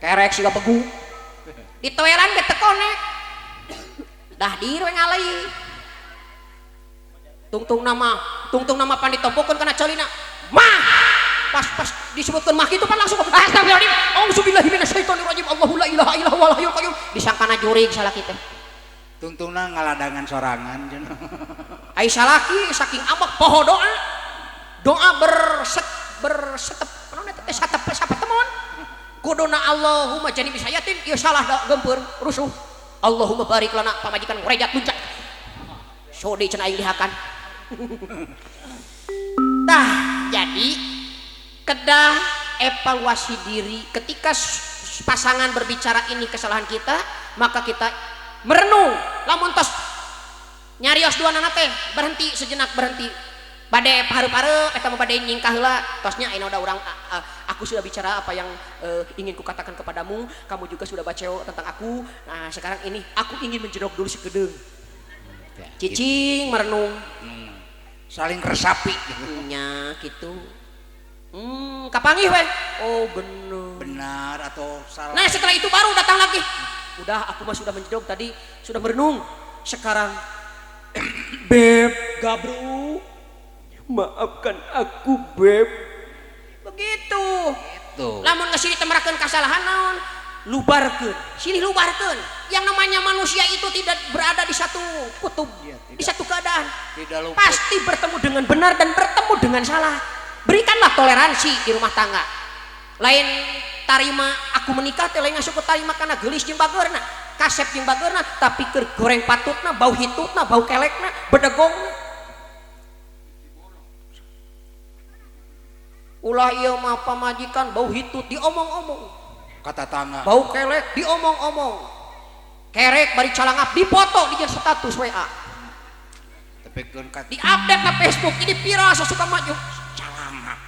Kerek siga begu. Ditoelan ge teu konek. Dah dir we ngalai. Tungtung nama pan ditompokeun kana ceulina. Mah. Pas disebutkeun mah kitu pan langsung astagfirullahaladzim. Auzubillahi minasyaitonirrajim. Allahu la ilaha illa huwal hayyul qayyum. Disangkana jurig salaki teh. Tungtungna ngaladangan sorangan cenah. Ai salaki saking ambek poho doa. Doa berset bersetep naon eta teh satep sapatemon. Kuduna Allahumma jani bisayatin ieu salah da gempeur rusuh. Allahumma barik lana pamajikan ngrejat luncat. Sodi cenah aing dihakan. Tah, jadi kedah evaluasi diri ketika pasangan berbicara ini kesalahan kita, maka kita merenung. Lamun tos nyarios dua nana teh berhenti sejenak, berhenti bade pare-pare eta mah bade nyingkah heula tosnya ayeuna udah urang aku sudah bicara apa yang ingin kukatakan kepadamu, kamu juga sudah baceo tentang aku. Nah, sekarang ini aku ingin menjedok dulu sekedeung. Cicing merenung. Saling resapi. Nya gitu. Kapanggih we. Oh, bener. Benar atau salah. Nah, setelah itu baru datang lagi. Udah, aku mah sudah menjedok tadi, sudah merenung. Sekarang beb gabru, maafkan aku beb. Begitu. Gitu. Lamun geus ditemerakeun kasalahan naon? Lubarkeun. Silih lubarkeun. Yang namanya manusia itu tidak berada di satu kutub, Iya, di satu keadaan. Tidak luput. Pasti bertemu dengan benar dan bertemu dengan salah. Berikanlah toleransi di rumah tangga. Lain tarima aku menikah teh lain ngasup tarima kana geulis jeung bageurna, kasep jeung bageurna, tapi keur goreng patutna, bau hitutna, bau kelekna, bedegongna. Ulah ieu mah pamajikan bau hitut diomong-omong. Kata tangga. Bau kelek diomong-omong. Kerek bari calangap dipoto di status WA. Tepikeun ka Diupdate na Facebook jadi viral suka maju. Calangap.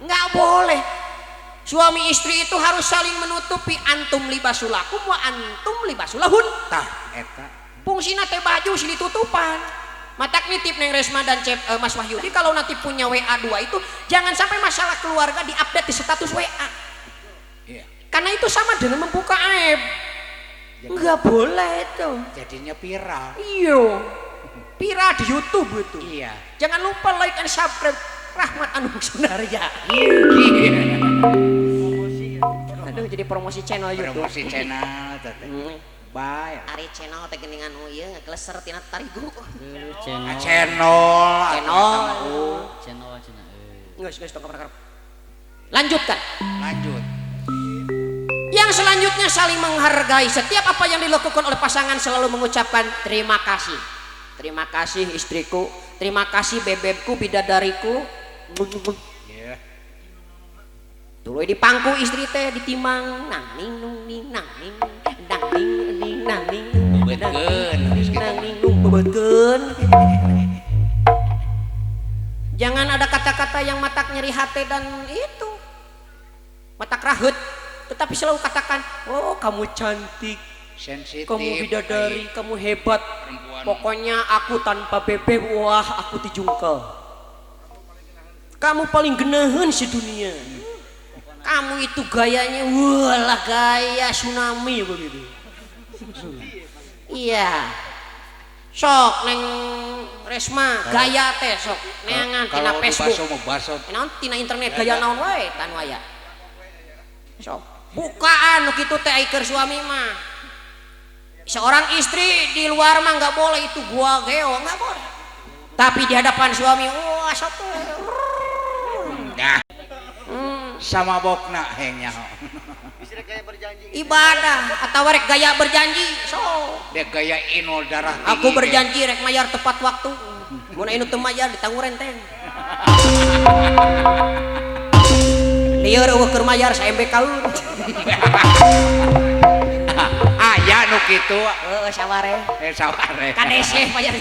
Nggak boleh. Suami istri itu harus saling menutupi, antum libasulakum wa antum libasulahun. Tah eta. Fungsina teh baju sih ditutupan. Matak nitip Neng Resma dan Cep, Mas Wahyudi kalau nanti punya WA 2 itu jangan sampai masalah keluarga diupdate di status WA. Iya. Karena itu sama dengan membuka aib. Nggak boleh itu. Jadinya viral. Iya. Viral di YouTube itu. Iya. Jangan lupa like and subscribe Rahmat Anung Sunarya. Iya. Aduh, jadi promosi channel YouTube. Promosi channel teh. Bye. Ari channel teh geuningan ieu ngegleser tina tarigu. Channel. Channel. Channel. Channel cenah. Geus geus tong kabar. Lanjutkan. Lanjut. Yang selanjutnya saling menghargai. Setiap apa yang dilakukan oleh pasangan selalu mengucapkan terima kasih. Terima kasih istriku, terima kasih bebebku, bidadariku. Yeah. Dulu di pangku istri teh ditimang nang ning nung ning nang ning nang ning ning nang ning Bebetkeun nang ning nung bebetkeun. Jangan ada kata-kata yang matak nyeri hati dan itu matak raheut, tetapi selalu katakan, oh kamu cantik, sensitif, kamu bidadari, baik. Kamu hebat. Perempuan. Pokoknya aku tanpa bebek, wah aku dijungkel. Kamu paling geneun sedunia. Kamu itu gayanya, wah gaya tsunami begitu. Iya. Sok Neng Resma gaya teh sok neangan tina Facebook. Baso. Naon tina internet gaya naon wae tan waya. Sok bukaan nu kitu teh ai keur suami mah. Seorang istri di luar mah nggak boleh itu gua geo nggak boleh. Tapi di hadapan suami wah sok. Nah. Sama bokna hengnya. Ibadah atau rek gaya berjanji so. Dia gaya inul darah tinggi. Aku berjanji rek mayar tepat waktu. Mun anu teu mayar ditanggung renteng. Lieur eueuh keur mayar sa-MB kaun. Aya nu kitu. Heeh saware. Saware. KDC bayar.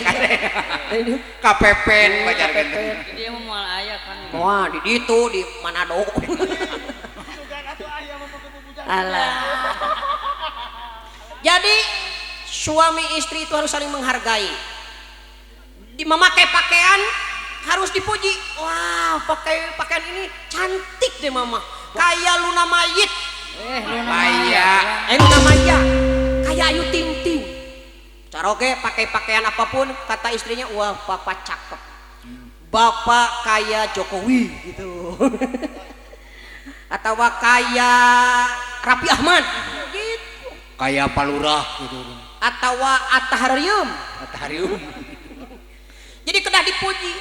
KPP bayar KPP. Dia mau moal aya kan. Wah, di ditu di Manado. Alah. Jadi suami istri itu harus saling menghargai. Di memakai pakaian harus dipuji. Wah, pakai pakaian ini cantik deh mama. Kayak Luna Mayit. Maya. Luna Maya. Kayak Ayu Ting Ting. Caroge pakai pakaian apapun kata istrinya wah bapak cakep. Bapak kayak Jokowi gitu. Atau kayak Raffi Ahmad gitu. Kayak Palurah gitu. Atau Atta Harium. Atta Harium. Jadi kedah dipuji,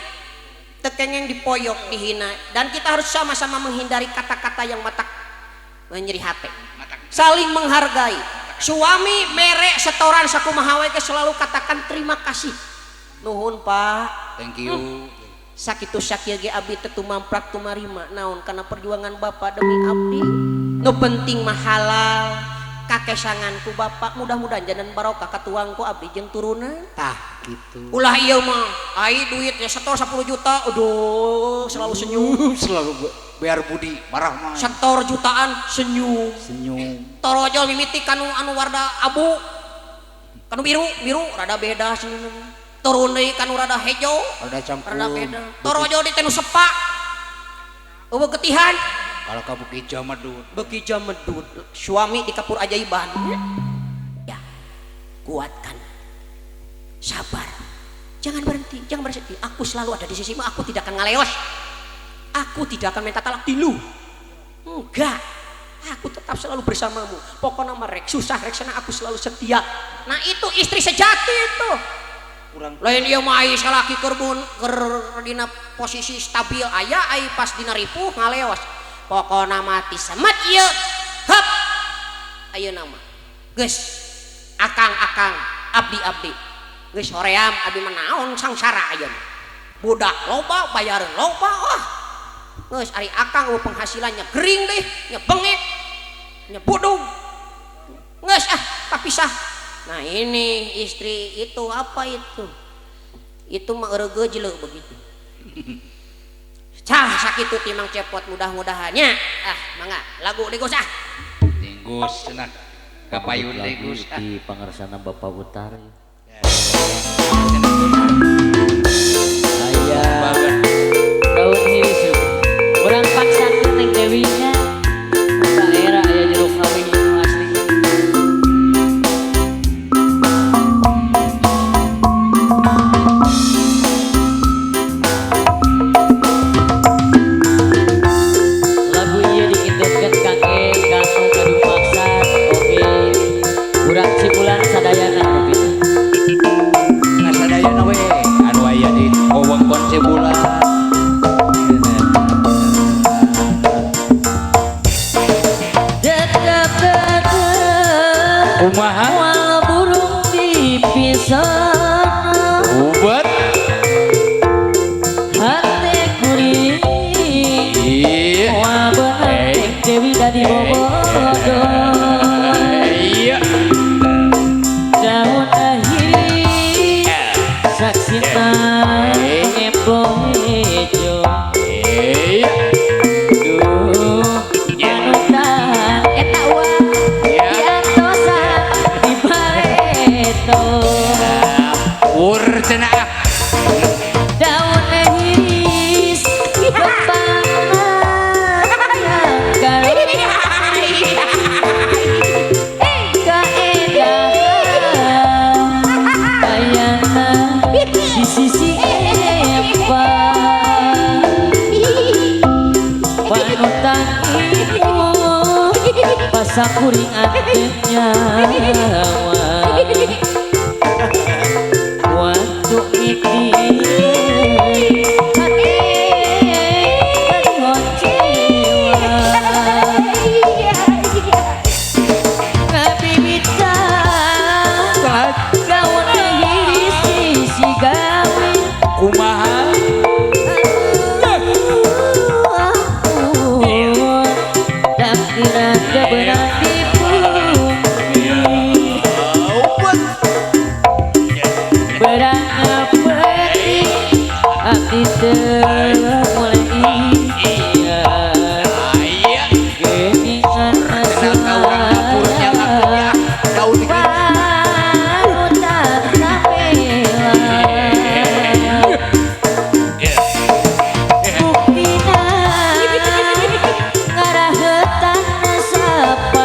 tekengeng dipoyok, dihina, dan kita harus sama-sama menghindari kata-kata yang matak menyeri hati. Saling menghargai. Suami merek setoran sakumaha we ge selalu katakan terima kasih. Nuhun Pak. Thank you. Sakitu sakieu ge abdi teu tumamprak tumarima naon kana perjuangan Bapak demi abdi. Nu penting mah halal. Kakesangan ku Bapak mudah-mudahan janan barokah katuang ku abdi jeung turunan. Tah gitu. Ulah ieu mah ai duit ya setor 10 juta aduh selalu senyum. Selalu bayar budi marah mah. Setor jutaan senyum. Senyum. Torojol mimiti kanu anu warna abu. Kanu biru, biru rada beda senyum. Turun deui kanu rada hejo, rada cangkul. Rada beda. Torojol di tenu sepak. Eueuh getihan. Kalau ka beuki jamedut. Beuki jamedut. Suami di kapur ajaiban. Ya. Kuatkan. Sabar. Jangan berhenti, jangan bersedih. Aku selalu ada di sisimu, aku tidak akan ngaleos. Aku tidak akan minta talak tilu. Enggak. Aku tetap selalu bersamamu. Pokoknya merek susah rek sana aku selalu setia. Nah itu istri sejati itu. Kurang. Lain ieu mah ai salaki keur keur dina posisi stabil aya ai pas dina ripuh ngaleos. Pokokna mati semet ieu. Hep. Ayeuna mah. Geus akang-akang abdi-abdi. Geus hoream abdi mah naon sangsara ayeuna. Budak loba bayareun loba wah. Geus ari akang eueuh penghasilannya gering deh, nya bengek, nya budug. Geus ah, kapisah. Nah ini istri itu apa itu? Itu mah eureugeuh jeleu begitu. Cah sakitu ti Mang Cepot mudah-mudahannya. Ah, mangga lagu degus ah. Dinggus cenah. Kapayun degus ah. Di pangarsana Bapak Utari. Aya. Daun hiris. Urang paksakeun Neng Dewi nya. Daerah aya jeruk kawin nu asli. Lagu ieu dikintutkeun kangge kanu gaduh maksad oge urang Cibulan sadayana rupina. Nah sadayana we anu aya di wewengkon Cibulan. Kumaha moal burung di pisana ubet hate kuring moal beunang Neng Dewi dadi bobodo iya daun akhir saksina ngembo hejo duh panutan eta uang diantosan di bareto ur cenah daun hiris kembangna kaendahan ayana di sisi empat panutan ibu pasakuring anteng nyawa waktu itu hati kecewa ngabibita gaun hiris sisi gawe kumaha Dakira kebenang di bumi berang peti abdi teu mulai iya aya geuningan cenah ka urang dapurnya lakunya daun hiris panutan kapela buktina ngarahetan sapae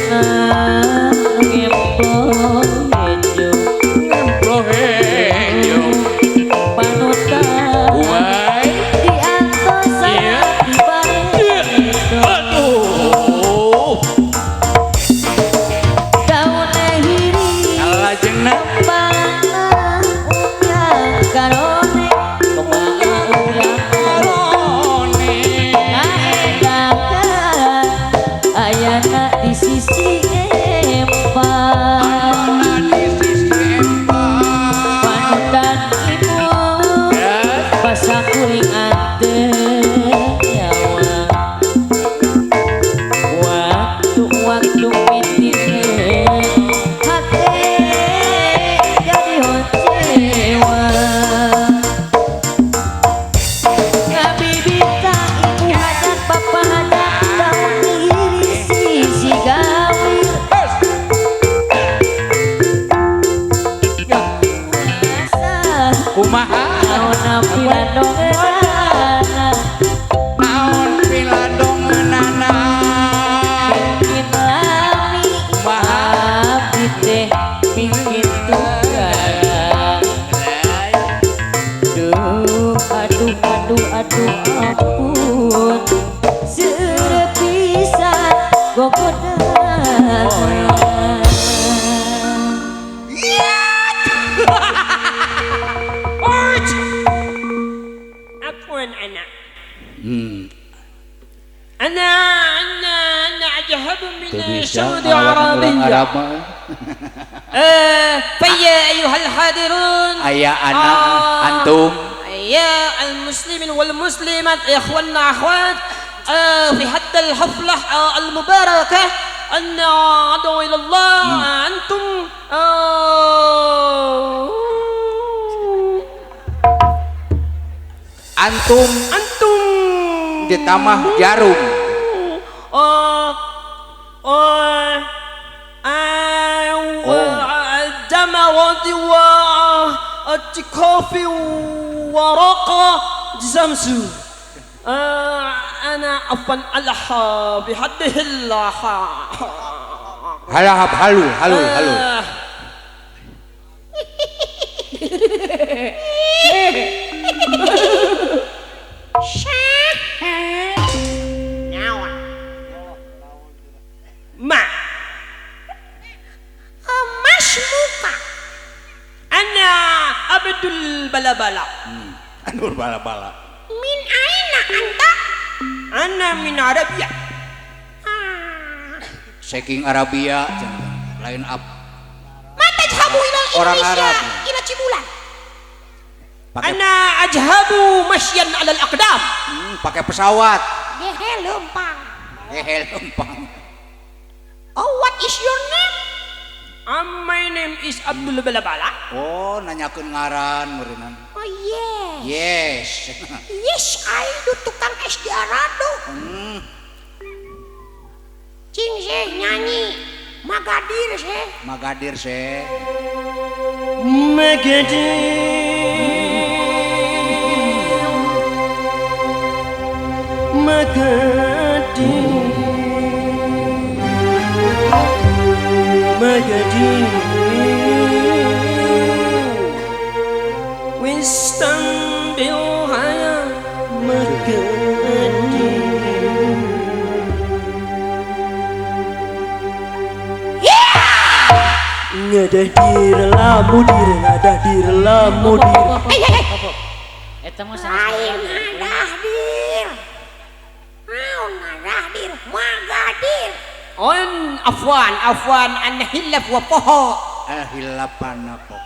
Ayana ngemplo hejo Ngemplo hejo panutan Umay di antosan di bareto. Aduh. Daun hiris Kalajengna kembangna uyang karone kembang uyang karone. Ngaedakan ayana di sisi empang. Ayana di sisi empang. Panutan ibu basa kuring anteng nyawa. Waktu-waktu mitikeun hate jadi hocewa. Ngabibita ibu hajat bapa hajat daun hiris sisi gawir. Asa Kumaha? naon piladongeunana. Naon piladongeunana. Mungkin lami Kumaha? abdi teh pingin tukang. Duh, aduh, aduh, aduh, ampun. Seueur pisan gogodana. عفوا أنا أنا أنا أنا أذهب من Teu bisa السعودية ngelawan orang العربية. Arab mah. فيا أيها الحاضرون Aya ana antum يا المسلمين والمسلمات إخواننا أخوات في حتى الحفلة المباركة أن أدعو إلى الله أنتم antum أنتم ditambah jarum. الجمرة والتكاف ورقة زمزم أنا عفوا ألحى بحده الله. Halahap halu halu halu. Naon? Ma. Mas muka. Ana Abdul Balabala. Anur bala-bala. Min aina anta? Ana min Arabia. Saking Arabia lain up. Ma tajhabu ila Orang Indonesia Arab. ila Cibulan. Pakai Ana ajhabu masyan ala al-aqdam. Pakai pesawat. Gehe lempang. Gehe lempang. Oh, what is your name? My name is Abdul Balabala. Oh, nanyakeun ngaran meureunnan. Oh yes. Yes. Yes, I do tukang es di Arado. Cing seh nyanyi. Magadir seh. Magadir seh. Magadir. Magadir. Magadir. Wistan bilhaya Magadir. Ngadah dir lamudir, ngadah dir lamudir. Eta mah Lain ngadah dir. Naon ngadah dir? Magadir. On afwan afwan an hilaf wa poho. Hilapan apa?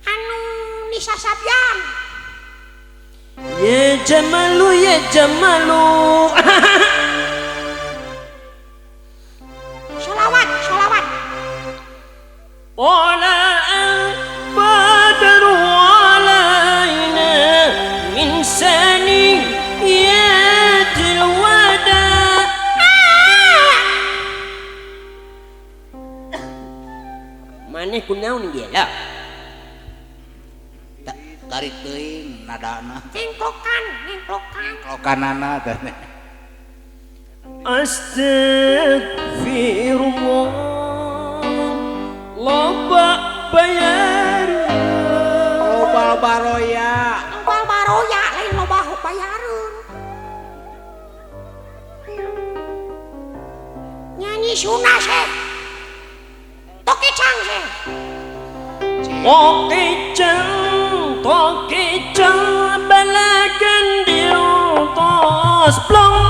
Anu Nisa Sabyan. Ya jamalu ya jamalu. Sholawat sholawat. Wala al-badru alaina min saniyatil wada. Maneh kunaon gela? Tarik teuing nadana. Cengklokan, nengklokan. Cengklokanana teh. Astagfirullah loba bayaran Loba baroya. Loba baroya lain loba bayaran. Nyanyi sunah seh. Tokecang seh. Tokecang, tokecang balakan diutos plong.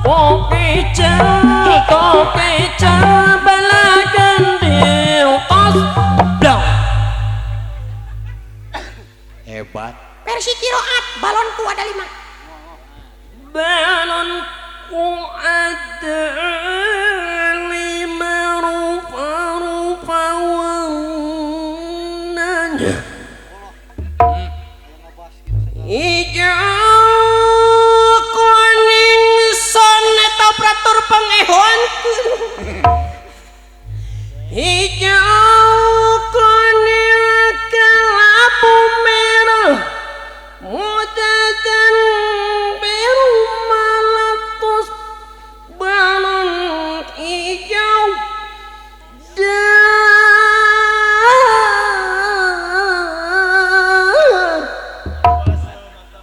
Tokecang, tokecang balakan diutos plong. Hebat. Versi kiroat, balonku ada 5. Balonku ada 5 rupa-rupa warnanya. Hijau, kuning, son eta pratur pengehonkeun. Hijau, kuning, kelabu merah, muda dan biru meletus balon hijau.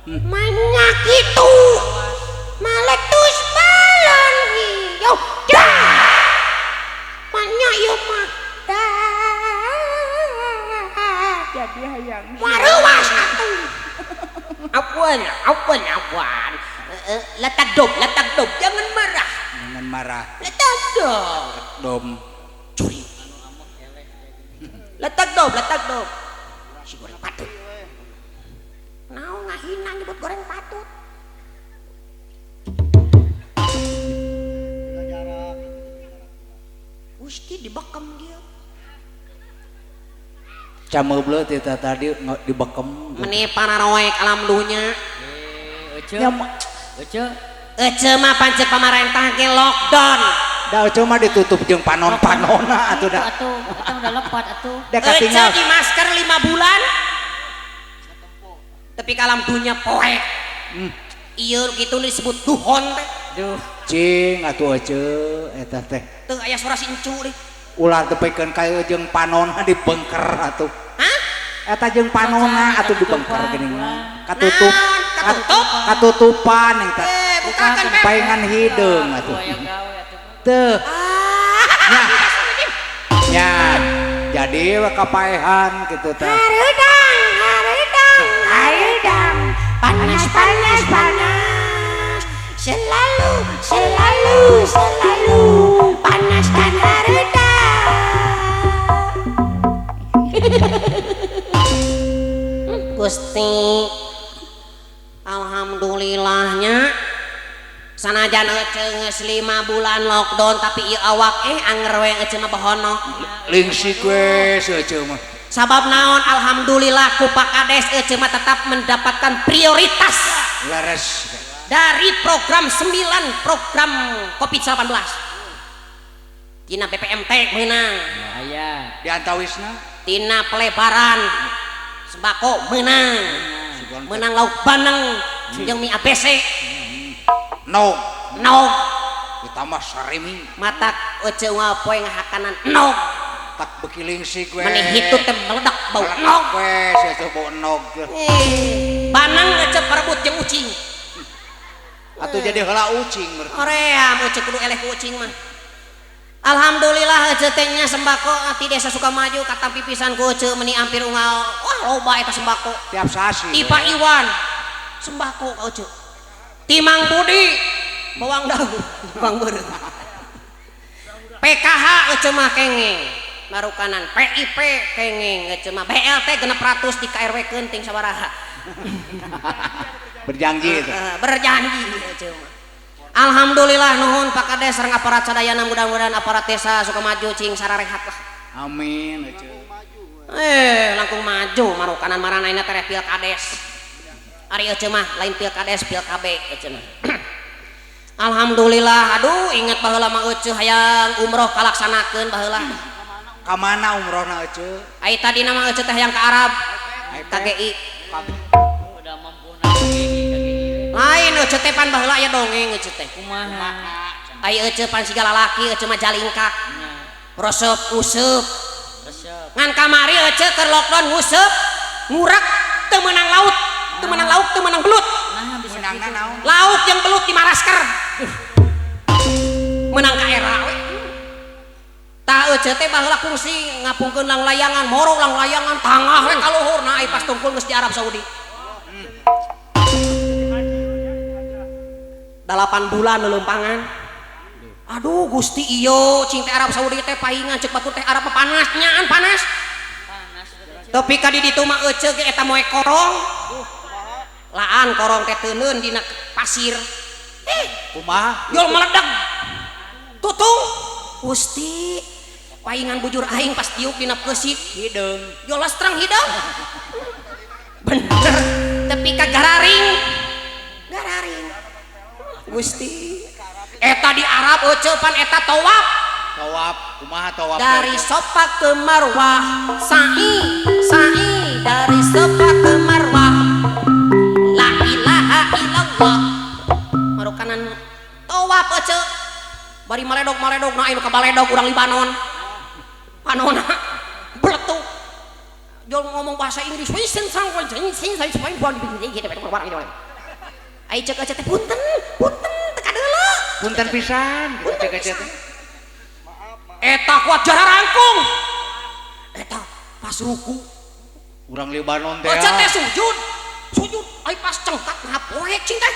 Banyak itu meletus balon hijau. Dah. Banyak ieu mah. Dah. Jadi hayang Maruas atuh. Afwan, afwan, afwan. Letak dom, jangan marah. Jangan marah. Letak dom. Dom. Curi. Letak dom, letak dom. Si goreng patut. Naon ngahina nyebut goreng patut. Gusti dibekem dia. Camebleu teh tadi dibekem. Meni pararoek alam dunya. Ece. Ece. Ece mah pancet pamarentah ge lockdown. Da ece mah ditutup jeung panon-panona atuh da. Atuh, eta udah lepat atuh. Da katinggal. Ece di masker 5 bulan. Tapi kalam dunya poek. Ieu kitu disebut duhon teh. Duh. Cing atuh ece eta teh. Teu aya suara si encu deh. Ulah tepikeun ka jeung panona dibengker atuh. Hah? Eta jeung panona atuh dibengker geuning. Katutup. Katutup. Katutupan eta. Bukakeun paingan hideung atuh. Teu. Nya. Nya. Jadi we kapaehan kitu teh. Hareudang, hareudang, hareudang. Panas, panas, panas. Selalu, selalu, selalu panas dan hareudang. Gusti, alhamdulillahnya sanajan ece geus 5 bulan lockdown tapi ieu awak anger we ece mah bohono. Lingsik we ece mah. Sabab naon alhamdulillah ku Pak Kades ece mah tetap mendapatkan prioritas. Leres. Dari program 9 program Covid-19. Tina BPMT meunang. Aya. Di antawisna tina pelebaran sembako meunang. Meunang lauk baneng jeung mie ABC. Nog. Nog. Ditambah sarimi. Matak ece poe ngahakanan nog. Tak beuki lingsik we. Meni hitut teh meledak bau nog. We sia bau nog. Baneng ece parebut jeung ucing. Atuh jadi heula ucing berarti. Hoream ece kudu eleh ku ucing mah. Alhamdulillah ece teh nya sembako ti desa Sukamaju katampi pisan ku ece meni ampir unggal. Wah loba eta sembako. Tiap sasi. Ti Pak Iwan sembako ka ece. Ti Mang Budi bawang daun, bawang beureum. PKH ece mah kenging. Marukanan PIP kenging ece mah BLT 600 di KRW-keun ting sabaraha. Berjanji itu. Berjanji ece mah. Alhamdulillah nuhun Pak Kades sareng aparat sadayana mudah-mudahan aparat desa Sukamaju cing sararehat lah. Amin ece. Langkung maju marukanan maranaina teh pilkades. Ari ece mah lain pilkades pil KB ece mah. Alhamdulillah aduh inget baheula mah ece hayang umroh kalaksanakeun baheula. Ka mana umrohna ece? Ai tadina mah ece teh hayang ka Arab. KGI. Udah mampu KGI. Lain ece teh pan baheula aya dongeng ece teh. Kumaha? Ai ece pan siga lalaki ece mah jalingkak. Resep nguseup. Resep. Ngan kamari ece keur lockdown nguseup, ngurak teu meunang laut, teu meunang lauk, teu meunang belut. Nah, bisa Meunangna gitu. Naon? Lauk yang belut di marasker. Menang ka era we. Tah ece teh baheula kungsi ngapungkeun lang layangan, moro lang layangan tangah we ka luhur. Nah, ai pas tungkul geus di Arab Saudi. 8 bulan lelempangan. Aduh Gusti iyo cing teh Arab Saudi teh paingan ceuk batur teh Arab mah panas nyaan panas. Panas. Tapi ka di ditu mah ece ge eta moe korong. Laan korong teh teuneun dina pasir. Kumaha? Jol meledak. Tutung. Gusti paingan bujur aing pas diuk dina keusik hideung. Jol lastrang hideung. Bener tapi ka gararing. Gararing. Gusti eta di Arab ece pan eta tawaf. Tawaf kumaha tawaf? Dari Sofa ke Marwah, sa'i sa'i dari Sofa ke Marwah. La ilaha illallah. Marukanan tawaf ece. Bari maledog-maledog na anu ka baledog urang Libanon. Panona beletuk. Jol ngomong bahasa Inggris. Ai cek ece teh punten, punten teu kadeuleu. Punten pisan gitu cek ece teh. Eta kuat jararangkung. Eta pas ruku urang Libanon teh. Ece teh sujud. Sujud ai pas cengkat ngapoek cing teh.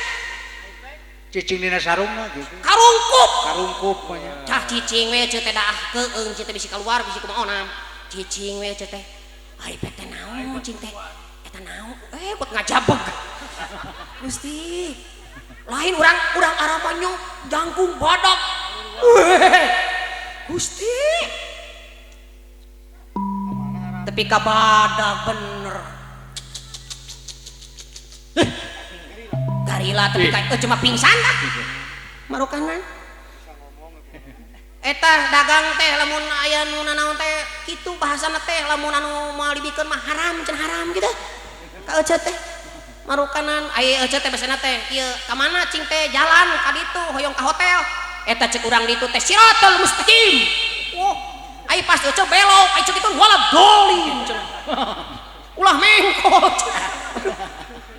Cicing dina sarungna gitu. Karungkup. Karungkup mah nya. Cah cicing we ece teh daah keung cing teh bisi keluar bisi kumaha onam. Cicing we ece teh. Ai teh naon cing teh? Eta naon? Buat ngajabeg. Gusti. Lain urang urang Arab mah nyok jangkung badak. Gusti. Tapi ka badak bener. Garila tapi ka cuma pingsan dah. Marukanan. Eta dagang teh lamun aya nu nanaon teh kitu bahasana teh lamun anu moal dibikeun mah haram cenah haram gitu. Ka ece teh. Marukanan aya ece teh basana teh ieu ka mana cing teh jalan ka ditu hoyong ka hotel. Eta cek urang ditu teh siratal mustaqim. Wah, ai pas ece belok, ai cek itu wala dolin cenah. Ulah mengkol.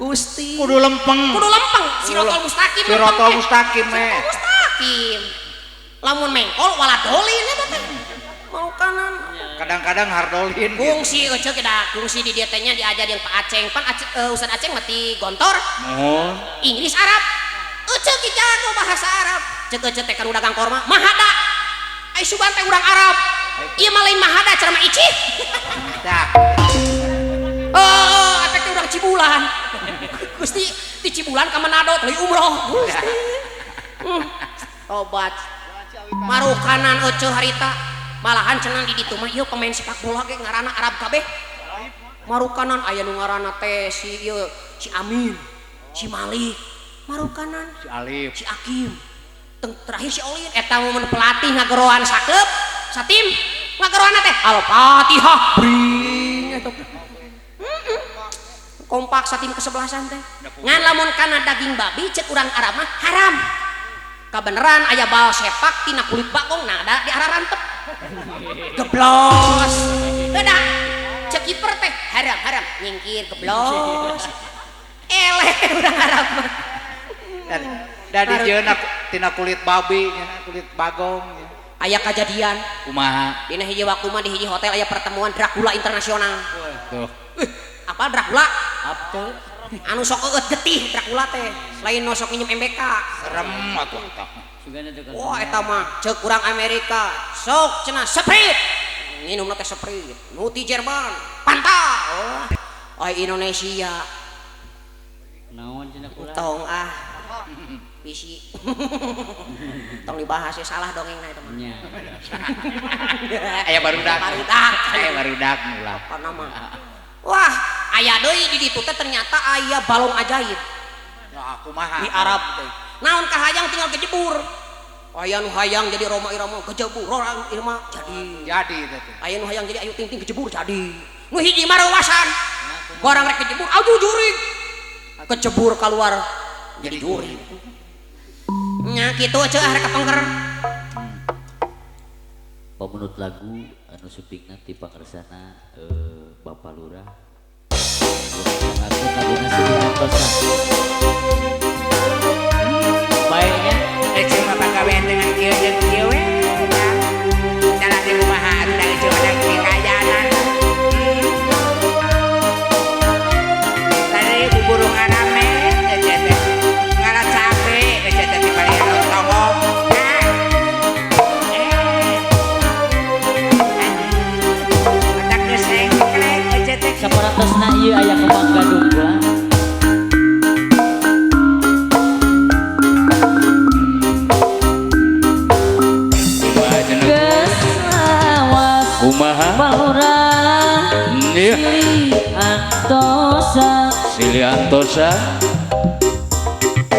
Gusti. Kudu lempeng. Kudu lempeng siratal mustaqim. Siratal mustaqim meh. Siratal mustaqim. Lamun mengkol wala dolin eta teh. Marukanan. Kadang-kadang hardolin. Kungsi ece kita kungsi di dieu teh nya diajar yang Pak Aceng. Pan Ustaz Aceng mah ti Gontor. Muhun. Inggris Arab. Ece ge jago bahasa Arab. Cek ece teh kan dagang korma mahada. Ai sugan teh urang Arab. Ieu mah lain mahada cara mah icih. Tah. Oh, efek teh urang Cibulan. Gusti di Cibulan ka Manado teh umroh. Gusti. Tobat. Marukanan ece harita. Malahan cenah di ditu mah ieu pemain sepak bola ge ngaranna Arab kabeh. Marukanan aya nu ngaranna teh si ieu si Amin, si Malik, marukanan si Alif, si Akim. Terakhir si Olin eta mun pelatih ngageroan saklub, satim ngageroanna teh Al-Fatihah bring eta. Kompak satim kesebelasan teh. Ngan lamun kana daging babi cek urang Arab mah haram. Kabeneran aya bal sepak tina kulit bagong nah da di arah rantep. Geblos. Teu cek kiper teh haram-haram nyingkir geblos. Eleh urang Arab mah. Da dijieun tina kulit babi nya kulit bagong. Aya kajadian kumaha? Dina hiji waktu mah di hiji hotel aya pertemuan Dracula internasional. Tuh. Apa Dracula? Apa? Anu sok eueut getih Dracula teh, lain nu sok nginjem MBK. Serem atuh eta. Wah eta mah ceuk urang Amerika, sok cenah Sprite. Nginumna teh Sprite, nu ti Jerman, Fanta. Oh, ai Indonesia. Naon cenah kula? Tong ah. Bisi. Tong dibahas ya salah dongengna eta mah. Nya. Aya barudak. Barudak. Aya barudak ulah. Apa nama? Wah, aya deui di ditu teh ternyata aya balong ajaib. Ya kumaha? Di Arab teh. Naon kahayang tinggal kejebur. Aya nu hayang jadi Roma Irama kejebur, orang Irma jadi. Jadi eta teh. Aya nu hayang jadi Ayu Ting Ting kejebur jadi. Nu hiji mah reuasan. Barang rek kejebur, aduh jurig. Kecebur keluar jadi jurig. Nya kitu ceu ah rek kapengker. Pamunut lagu anu supingna ti pangersana Bapak Lurah. Laguna Silih Antosa. Baiknya ceu mah pagawean dengan kieu jeung kieu we. Dalah di kumaha atuh da ceu mah kekayanan. Tadi buburu ngarame ece teh. Ngala cabe ece teh di balik tonggo. Matak geus engklek ece teh. Saparantosna ieu aya kembang gadung buah. Kumaha? Balurah Silih Antosa. Silih Antosa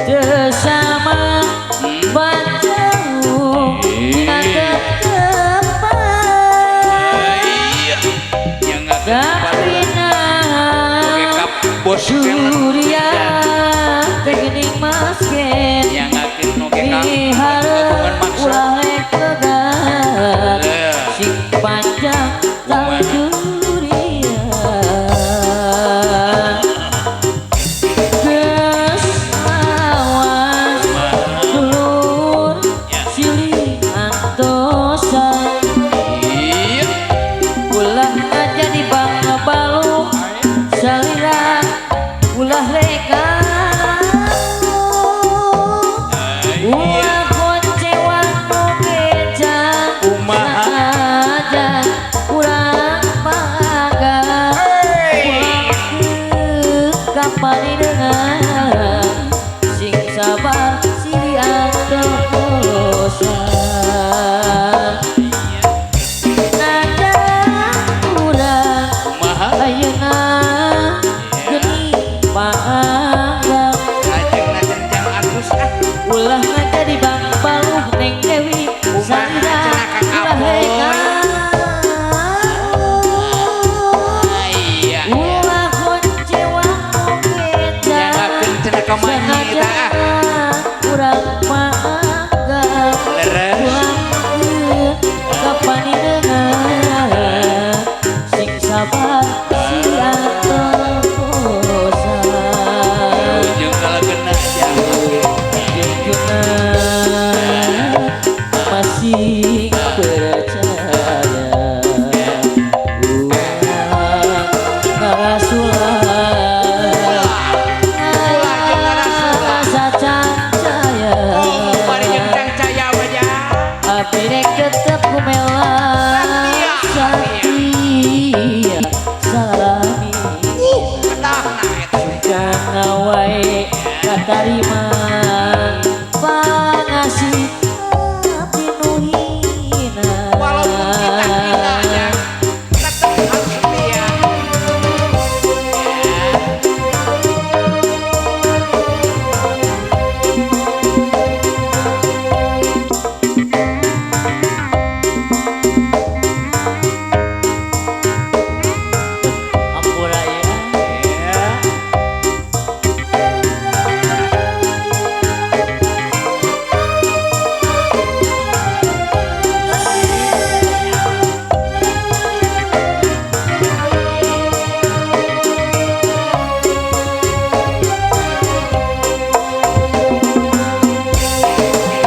teu sama bajau katetepan. Tapi nah durian teh geuning masken miharep ulah rek legat sing panjang tali durian. Geus lawas dulur Silih Antosa ulah jadi bangga balung salira ulah reka ulah koncewa nu beja aja urang bangga kapanidengan sing sabar Silih Antosa. Najan urang ayeuna geuning bangga ulah ngajadi bang baluh Neng Dewi salira ulah reka ulah koncewa nu beja sengaja urang mangga ulah kapanidengan sing sabar Silih Antosa. Jujurna masih percaya urang ngarasulah ngarasa cancaya abdi rek tetep kumelah satia salami kana wae katarima pangasih abdi nu hina. Walaupun kita hinanya tetap harus setia. Ampura ya.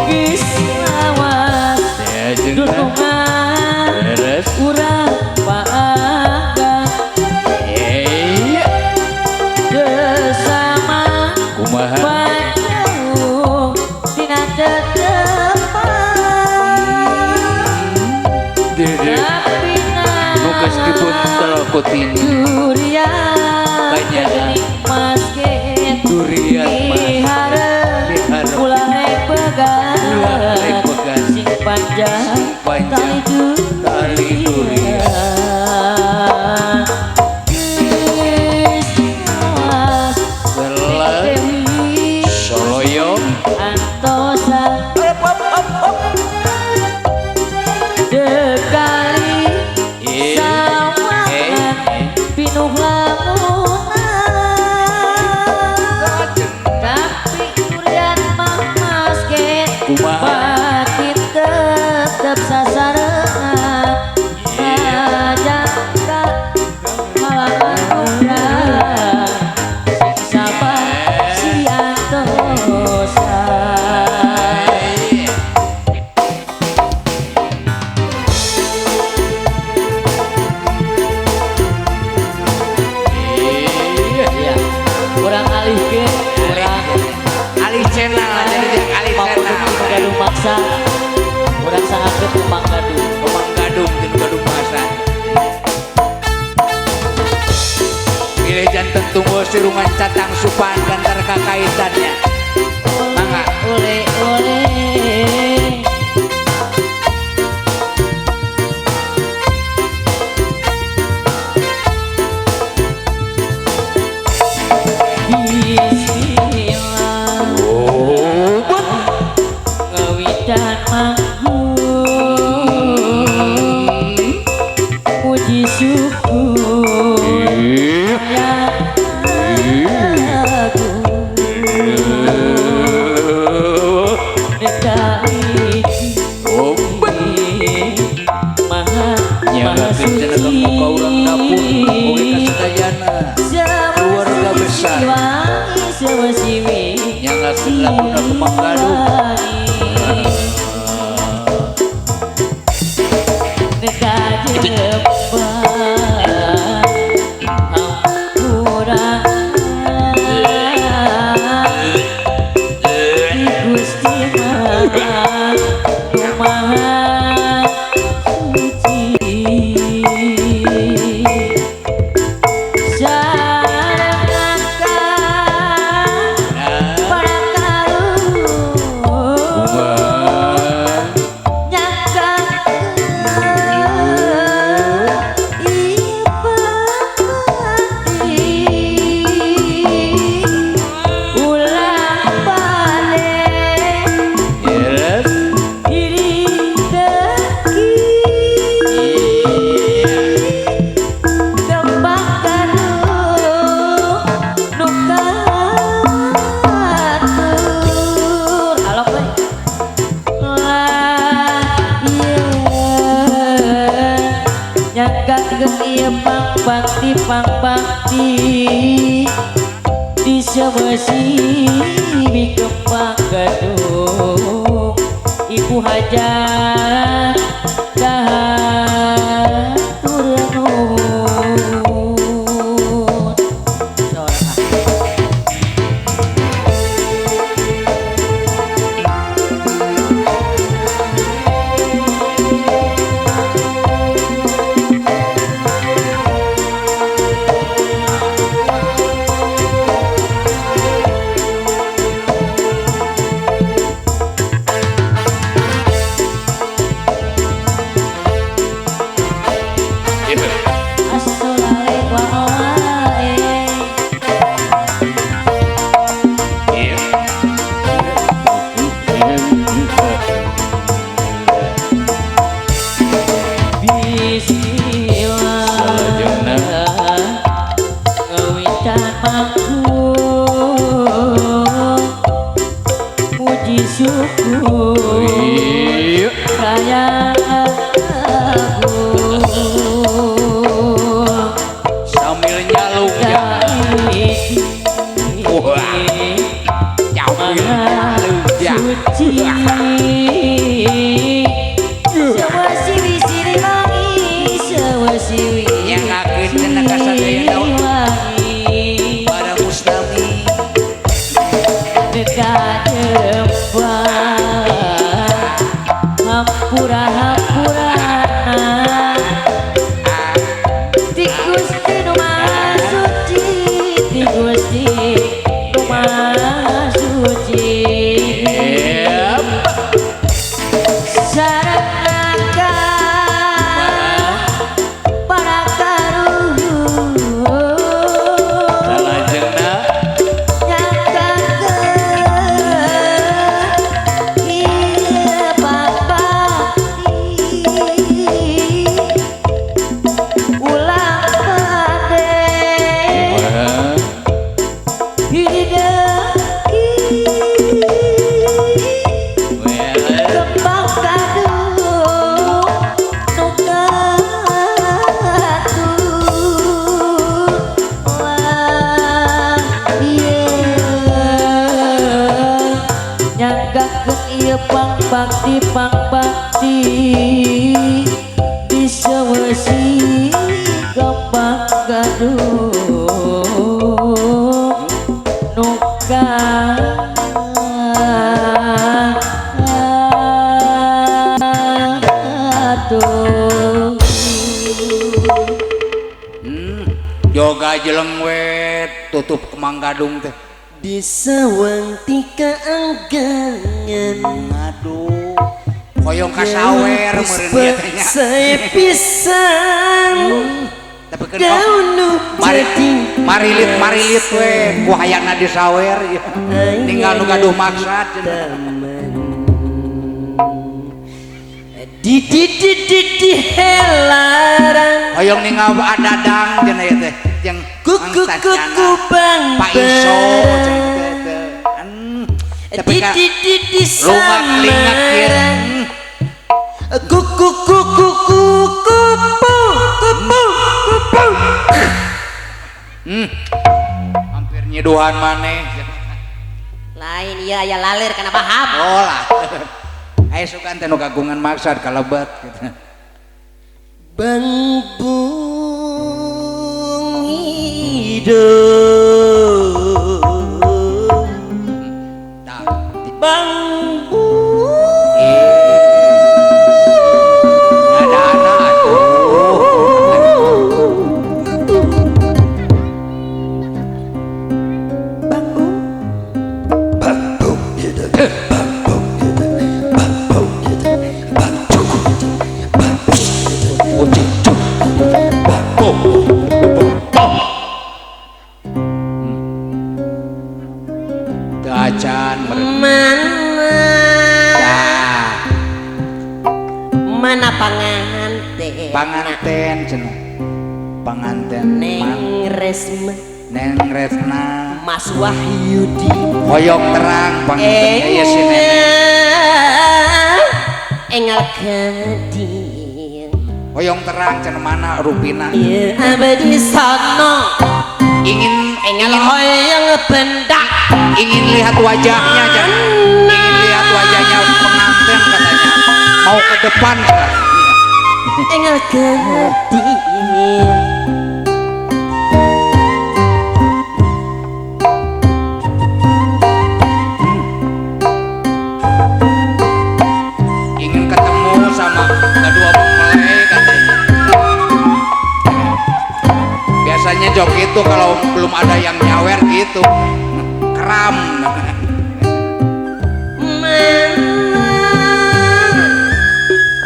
Geus lawas dunungan urang bangga bersama bajau tina tetepan. Tapi durian geuning masken miharep ulah rek pegat sing panjang tali durian. Geus lawas Dewi Antosa dekali sawangan pinuh lamunan. Tapi durian mah masken Bahasa urang sangakeun Kembang Gadung. Kembang Gadung jeung Gadung Bahasa. Pilih janten tunggul sirungan catang supan gantar kakaitannya. Mangga. Ole ole. Bismillah. Ngawitan manggung puji syukur ya aku maha maha suci keluarga besar yang laguna Kembang Gadung. Bakti pang bakti di sebesi Kembang Gadung Ibu Hajah hatur nuhun. Sambil nyalung ya. Wah. Nyalung ya. Yang ngakeun cenah ka sadaya para mustami dekat hampura hampurana ti Gusti nu Maha Suci ti Gusti nu Maha Suci sareng para karuhun salajengna Bakti pang bakti di sewesi Kembang Gadung nuka Batur. Joga jeleng we tutup kemang gadung teh. Di sawang tika anggangan. Aduh, hoyong kasawer meureun ieu teh nya. Saya pisan. Tapi kan marilit marilit we ku hayangna disawer ieu. Tinggal nu gaduh maksad cenah. Di di di di di helaran. Hoyong ningal adadang cenah ieu teh jeung kuku kuku bang Pak Iso cenah teh. Tapi di di di di samaran. Kuku kuku kuku kupu kupu. Hampir nyiduhan maneh. Lain ieu aya laler kana baham. Oh lah. Aya sugan teh nu kagungan maksad kalebet gitu. Bang bung hidup. Bang bung. Ada atuh. Bang bung. Bang bung hidup. Bang bung hidup. Bang bung hidup. Bang cukup hidup. Bang bung bung bung. Teu acan mana mana panganten panganten cenah panganten Neng Resma Neng Resna Mas Wahyudi hoyong terang panganten ieu si nenek engal kadir hoyong terang cenah mana rupina ieu abdi sono ingin engal hoyong bendak ingin lihat wajahnya cenah ingin lihat wajahnya pengantin katanya mau ke depan cenah engal kadir. Ingin ketemu sama kedua mempelai katanya. Biasanya jok itu kalau belum ada yang nyawer gitu kram.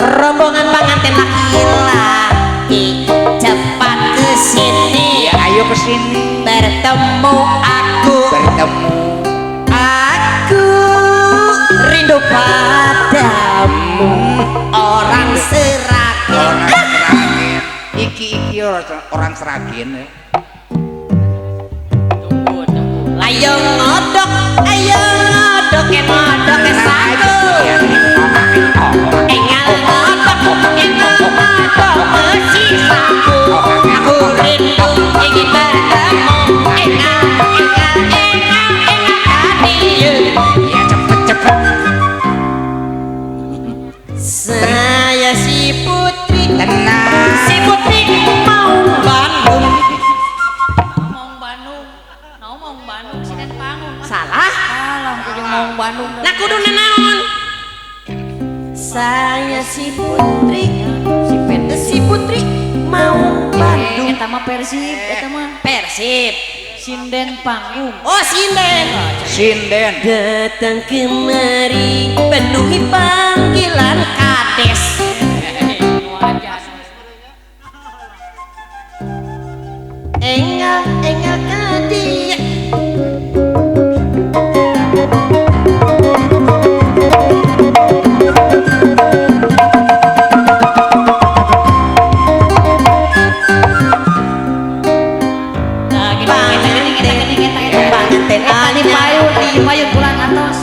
Rombongan pengantin laki-laki cepat ke sini. Ya, ayo ke sini. Bertemu aku. Bertemu. Aku rindu padamu. Orang Seragen. Orang Seragen. Iki iki orang Seragen ya. Tunggu tunggu. Ayo ngodok, ayo ngodok, ngodok saku. Engal ngodok, engal ngodok mesi saku. Aku rindu ingin bertemu. Engal, engal, engal, engal kadieu. Ya cepet cepet. Saya si putri, tenang. Si putri mau Bandung. Mau Bandung, mau Bandung, sinden panggung. Salah. Salah, kudu mau Bandung. Nah kudu naon? Saya si putri, si putri mau Bandung. Eta mah Persib, eta mah Persib. Sinden panggung. Oh sinden. Sinden. Datang kemari penuhi panggilan kades. Engal engal kadia. Panganten Payun pulang atas.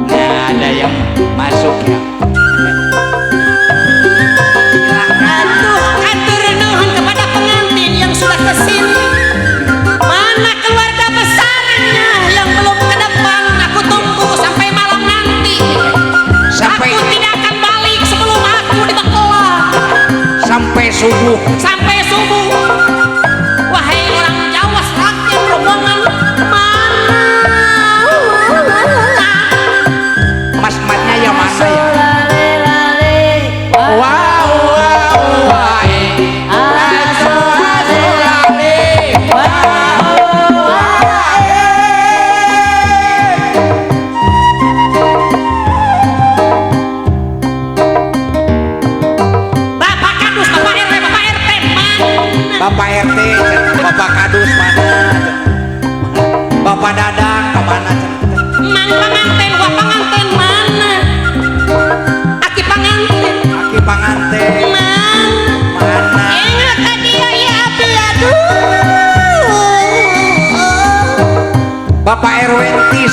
Nah, ada yang masuk ya. Aduh, atur nuhun kepada pengantin yang sudah kesini. Mana keluarga besarnya yang belum ke depan? Aku tunggu sampai malam nanti. Sampai aku tidak akan balik sebelum aku dibekelah. Sampai subuh. Sampai subuh. Wahai orang Jawa Seragen rombongan mana? Mas-masnya ya mana ya?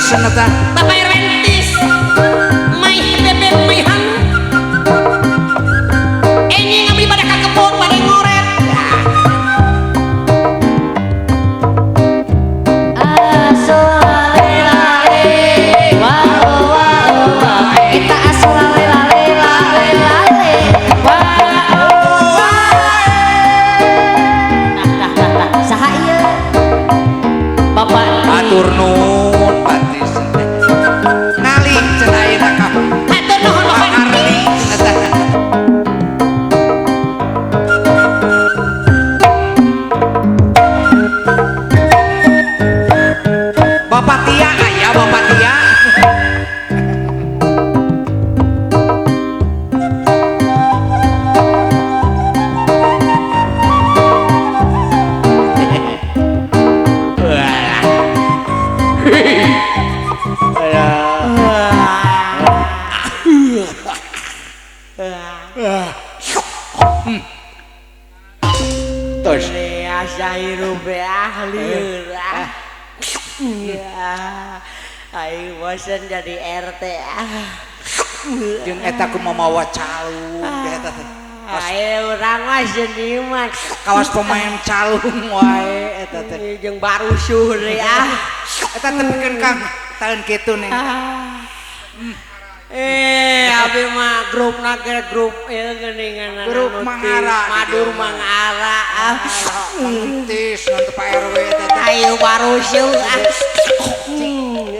cenah tah. Bapak RW Entis. My bebek my han. Enyi ngabdi pada ka kebon pada ngoret. Kita asolale lale lale lale. Tah tah tah. Saha ieu? Bapak Atur nuhun Patis. Ngali cenah ayeuna ka. Hatur nuhun Pak Bapak. Arli cenah tah. Bapak Tia aya Bapak Tia. Terus Asa hirup ah lieur ah. Ya. Aing bosen jadi RT ah. jeung eta kumawa calung teh eta teh. Ayo urang mah seniman. Kawas pemain calung wae eta teh. Jeung barusuh deui ah. Eta tepikeun Kang taun kitu nih. Abi mah grupna ge grup ieu geuningan Grup Mangara. Madur Mangara ah. Entis nonton Pak RW eta teh. Ayo barusuh ah.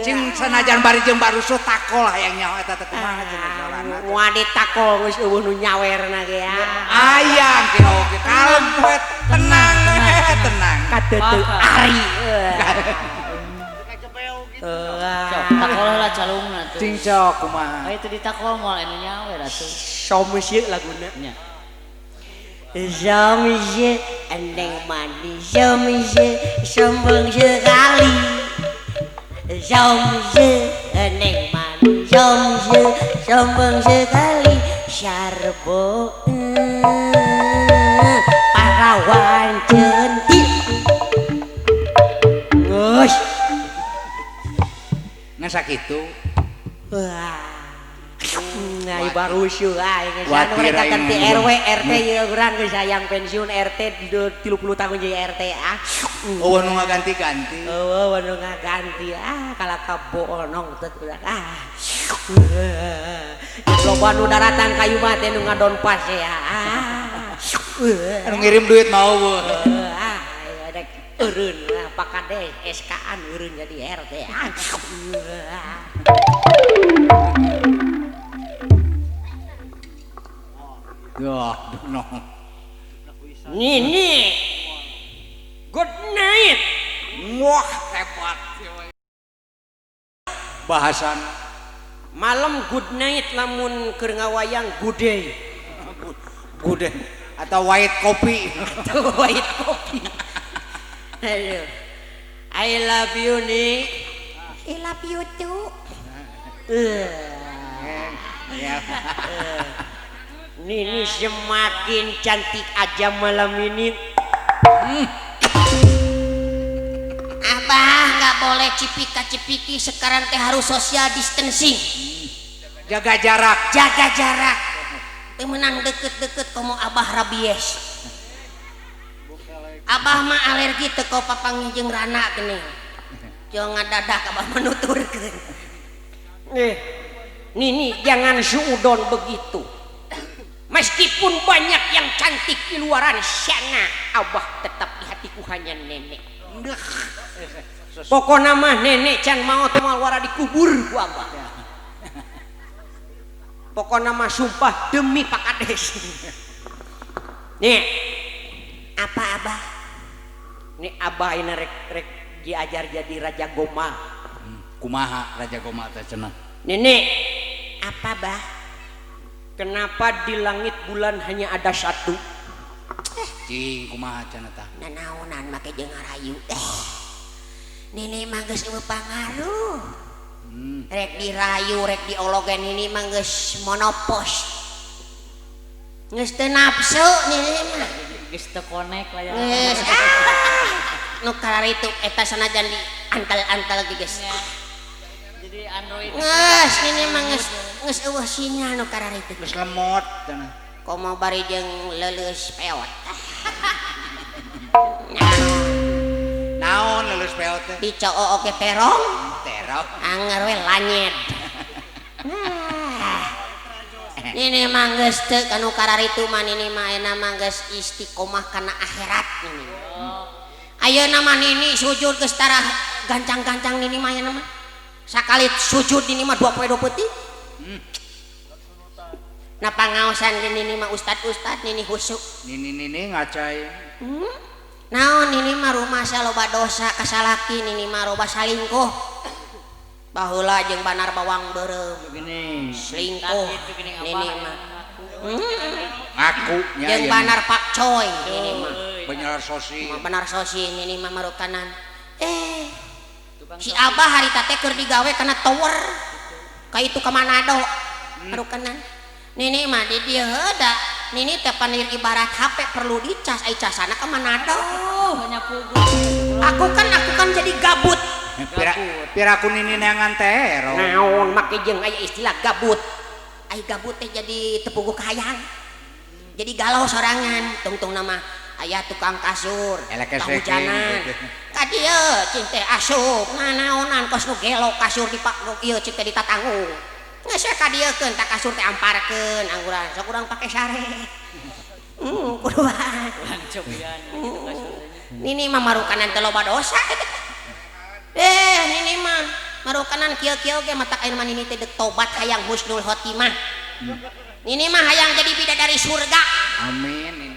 Cing sanajan bari jeung barusuh takol hayang nyaho eta teh kumaha cenah jalanna. Moal ditakol geus eueuh nu nyawerna ge ah. Ayang ki oge kalem we tenang we tenang. Kateuteuh ari. Sok takol lah calungna tuh. Cing sok kumaha. Aya teu ditakol moal anu nyawer atuh. Somsye laguna. Nya. Somsye eneng manis somsye sombong sekali. Somsye eneng manis somsye sombong sekali. Sarbo parawan centil. Geus. Ngan sakitu. Wah. Nah, barusuh aing geus anu Watir mereka aing ganti ngan. RW RT ieu urang geus hayang pensiun RT 30 tahun jadi RT ah. Eueuh nu ngaganti-ganti. Eueuh nu ngaganti ah kalah ka boonong teh urang ah. Loba nu daratan kayu mah teh nu ngadon pas ya ah. Anu ngirim duit mau eueuh. Ah, rek eureun lah Pak Kades SK-an eureun jadi RT ah. Duh, no. Nini. Good night. Wah, hebat. Bahasan Malam good night lamun keur ngawayang good day. Good day atau white kopi. Atau white kopi. Aduh. I love you nih. I love you too. Ya. Nini semakin cantik aja malam ini. Abah nggak boleh cipika-cipiki, sekarang teh harus social distancing. Jaga jarak. Jaga jarak. Teu meunang deket-deket komo abah rabies. Abah mah alergi teu ka papanggih jeung rana geuning. Jeung ngadadak abah menuturkeun. Nini jangan suudon begitu. Meskipun banyak yang cantik di luaran sana, abah tetap di hatiku hanya nenek. Pokokna mah nenek can maot moal wara dikubur ku abah. Pokokna mah sumpah demi Pak Kades. Nih, Apa abah? nih abah ini rek rek diajar jadi raja gomal. Kumaha Raja Gomal teh cenah? Nenek, Apa bah? kenapa di langit bulan hanya ada satu? Cing kumaha cenah tah? Nanaonan make jeung ngarayu. Nenek mah geus eueuh pangaruh. Rek dirayu, rek diologen ini mah geus monopos. Geus teu nafsu nenek mah. Geus teu konek lah ya. Geus ah. Nu kararitu eta sanajan di antal-antal ge geus. Jadi Android. Geus nini mah geus eueuh sinyal nu kararitu. Geus lemot cenah. Komo bari jeung leuleus peot. Naon leuleus peot teh? Dicoo oge terong. Terong. Anger we lanyet. Nini mah geus teu kanu kararitu mah nini mah ayeuna mah geus istiqomah kana akhirat nini. Ayeuna mah nini sujud geus tarah gancang-gancang nini mah ayeuna mah. Sakali sujud nini mah 2 poe 2 peuting. Nah pangaosan nini mah ustad-ustad nini husuk. Nini-nini ngacai. Naon nini mah rumasa loba dosa kasalaki nini mah loba salingkuh. Baheula jeung banar bawang beureum. Gini. Selingkuh nini mah. Ngaku nya jeung banar pakcoy nini mah. Benar sosi. Benar sosi nini mah marukanan. Si Abah harita teh keur digawe kana tower. Ka itu ka Manado. Marukanan. Nini mah di dieu da nini teh panir ibarat HP perlu dicas ai casana ka Manado. Aku kan jadi gabut. Pira ku nini neangan terong. Naon make jeung aya istilah gabut. Ai gabut teh jadi teu puguh kahayang. Jadi galau sorangan tungtung nama aya tukang kasur kahujanan. Ka dieu cing teh asup nanaonan kos nu gelo kasur di ieu cing teh ditatanggung. Geus we ka dieukeun ta kasur teh amparkeun angguran sok urang pake sare. Kudu bae. Urang cobian kitu kasur teh. Nini mah marukanan teh loba dosa eta. Nini mah marukanan kieu-kieu ge matak ayeuna mah nini teh deuk tobat hayang husnul khotimah. Nini mah hayang jadi bidadari surga. Amin nini.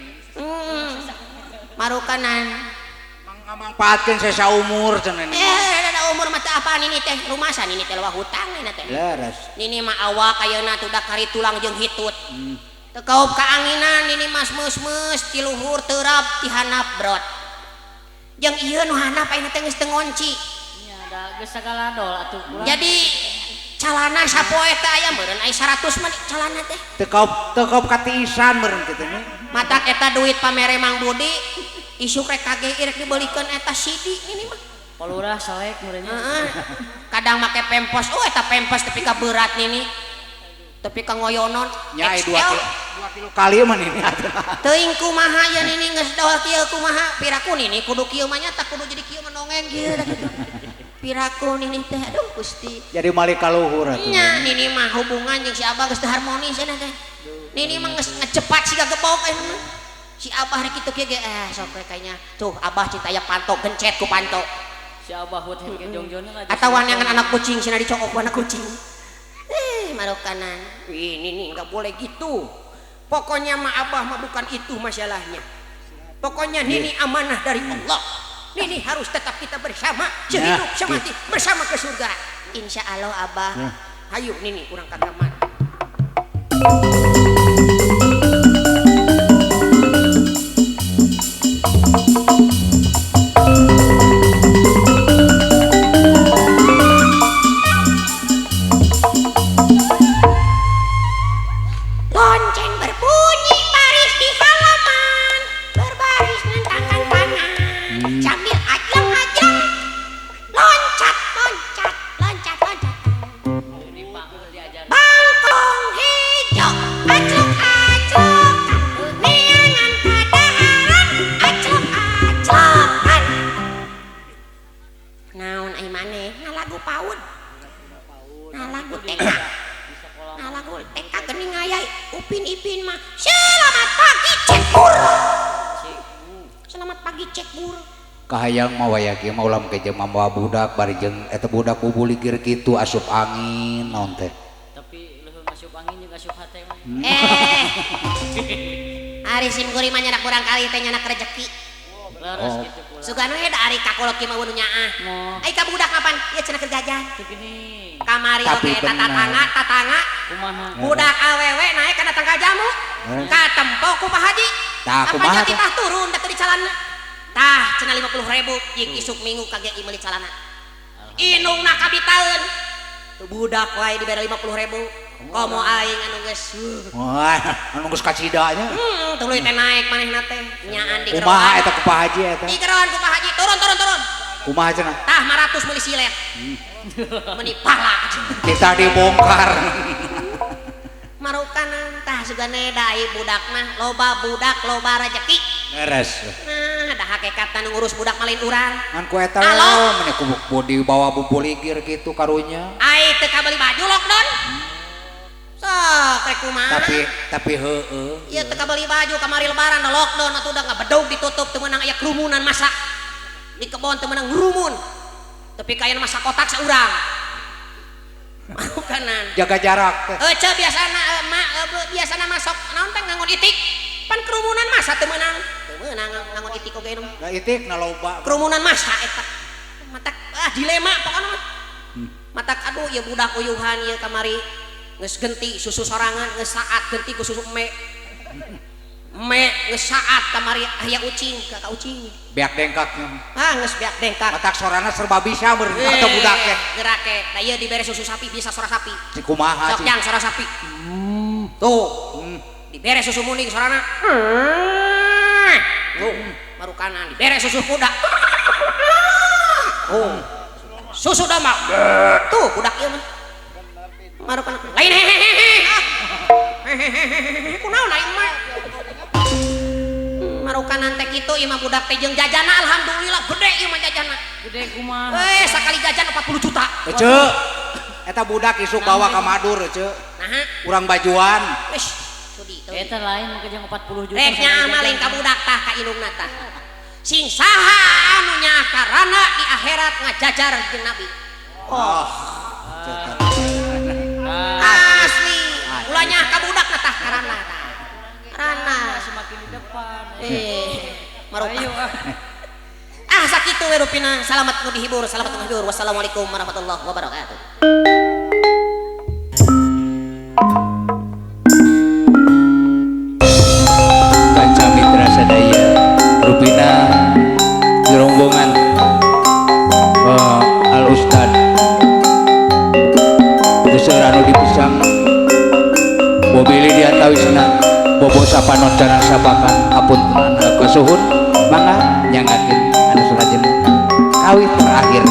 Marukanan mangpaatkeun sesa umur cenah nini. Ada umur mah teu apaan nini teh rumasa nini teh loba hutang nini teh. Leres. Nini mah awak ayeuna tuh da kari tulang jeung hitut. Teu kaup kaanginan nini mah meus-meus ti luhur terap ti handap brot. Jeung ieu nu handap ayeuna teh geus teu ngonci. Nya da geus sagala dol atuh kurang. Jadi calana sapoe teh aya meureun aya 100 mah calana teh. Teu kaup katiisan meureun kitu nya. Matak eta duit pamere Mang Budi isuk rek KGI rek dibeulikeun eta CD nini mah. Palurah salek meureun nya. Heeh. Kadang make pempos, oh eta pempos tepi ka berat nini. Tepi ka ngoyonon. Nya 2 kilo kali mah nini atuh. Teuing kumaha ye nini geus doh kieu kumaha piraku nini kudu kieu mah nya tak kudu jadi kieu menongeng kieu kitu. Piraku nini teh aduh Gusti. Jadi malik kaluhur atuh. Nya nini mah hubungan jeung si Abah geus teu harmonis cenah teh. Nini mah geus ngecepat siga gebok ayeuna mah. Si Abah rek kitu kieu ge sok we kayaknya. Tuh Abah cinta aya panto gencet ku panto. Si Abah hut ge jongjonna atawa neangan anak kucing cenah dicokok ku anak kucing. Marukanan. Ini nih enggak boleh gitu. Pokoknya mah Abah mah bukan itu masalahnya. Pokoknya nini amanah dari Allah. Nini harus tetap kita bersama sehidup semati bersama ke surga. Insya Allah Abah. Hayu nini urang ka kamar. Lonceng berbunyi baris di halaman, berbaris nentangkan tangan sambil ajleng-ajleng loncat loncat loncat loncat. Bangkong hijau aclok aclokan, neangan kadaharan aclok aclokan. Naon ai maneh ngalagu paud, ngalagu TK. Nah lagu TK geuning aya Upin Ipin mah selamat pagi cekbur. Selamat pagi cekbur. Kahayang mah waya kieu mah ulah make jeung mambawa budak bari jeung eta budak bubuligir kitu asup angin naon teh. Tapi leuheung asup angin jeung asup hate mah. Ari sim kuring mah nyanak kurang kali teh nyanak rejeki. Leres kitu pula. Sugana we da ari kakolot kieu mah eueuh nu nyaah. Ai ka budak kapan? Ieu cenah keur jajan. Teu gini. Kamari oge eta tatangga kumaha. Budak awewe naek kana tangga jamu. Katempo ku Pak Haji. Tah kumaha tah turun da teu di calana. Tah cenah 50.000 jeung isuk minggu kage meuli calana. Inungna kabitaeun. Teu budak wae dibere 50.000. Komo aing anu geus. Wah, anu geus kacida nya. Tuluy teh naek manehna teh. Nyaan di Kumaha eta ku Pak Haji eta? Di geroan ku Pak Haji, turun turun turun. Kumaha cenah? Tah 500 meuli silet. Meuni pala. Kita dibongkar. Marukanan tah sugane da ai budak mah loba budak loba rejeki. Beres. Nah, da hakikatna nu ngurus budak mah lain urang. Ngan ku eta meni ku dibawa bubuligir kitu karunya. Ai teu kabeli baju lockdown. Sok rek kumaha. Tapi heueuh. Ieu teu kabeli baju kamari lebaran da lockdown atuh da ngabedog ditutup teu meunang aya kerumunan masa. Di kebon teu meunang ngurumun. Tapi kayak masa kotak saurang. Marukanan. Jaga jarak. Ceu biasana biasana masuk naon teh ngangon itik. Pan kerumunan masa teu meunang. Teu meunang ngangon itik oge nu. Da itik na loba. Kerumunan masa eta. Matak dilema pokona mah. Matak aduh ieu budak uyuhan ieu kamari geus genti susu sorangan geus saat genti ku susu eme. Eme geus saat kamari aya ucing ka ucing. Beak dengkaknya. Ah geus beak dengkak. Matak sorana serba bisa beureun atau budak teh. Gerake. Da ieu dibere susu sapi bisa sora sapi. Si kumaha sok jang sora sapi. Tuh. Dibere susu muning sorana. Tuh, marukanan dibere susu kuda. Oh. Susu domba. Tuh budak ieu mah. Marukanan lain hehehe. Hehehe kunaon aing mah. Marukanan teh kitu ieu mah budak teh jeung jajana alhamdulillah gede ieu mah jajana. Gede kumaha? Sakali jajan 40 juta. Ceu. Eta budak isuk bawa ka Madur, Ceu. Naha? Urang bajuan. Wis, sudi teu. Eta lain mah jeung 40 juta. Rek nyaah maling ka budak tah ka indungna tah. Sing saha anu nyaah karana di akhirat ngajajar jeung Nabi. Oh. Asli, ulah nyaah ka budak na tah karana tah. Karana semakin di depan. Marukan. Ah sakitu we rupina. Salamat nu dihibur, salamat nu dihibur. Wassalamualaikum warahmatullahi wabarakatuh. Kanca mitra sadaya, rupina di rombongan Al Ustad seueur anu dipisang bobili diantawisna bobo sapanon carang sabakan apunten kasuhun mangga nyangakeun anu salajengna kawit terakhir.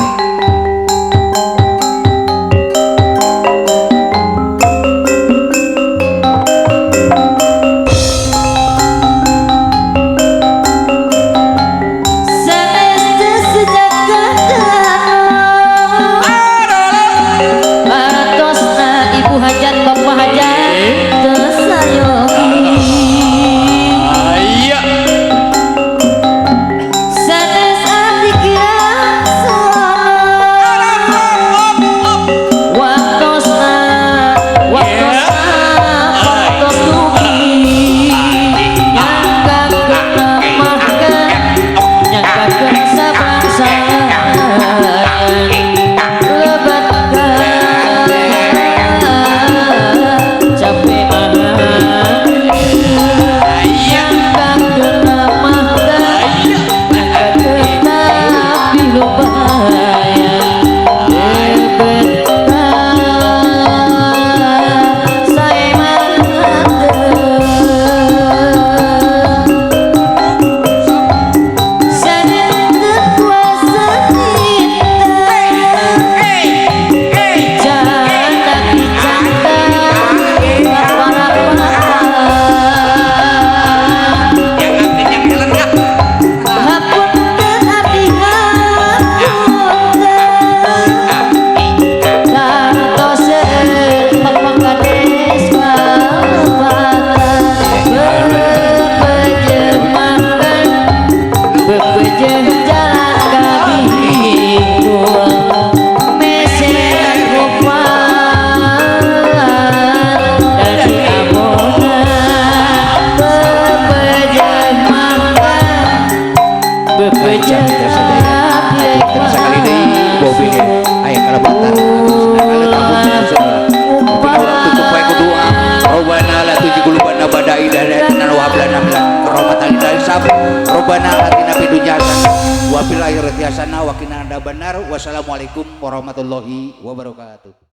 Wassalamualaikum warahmatullahi wabarakatuh.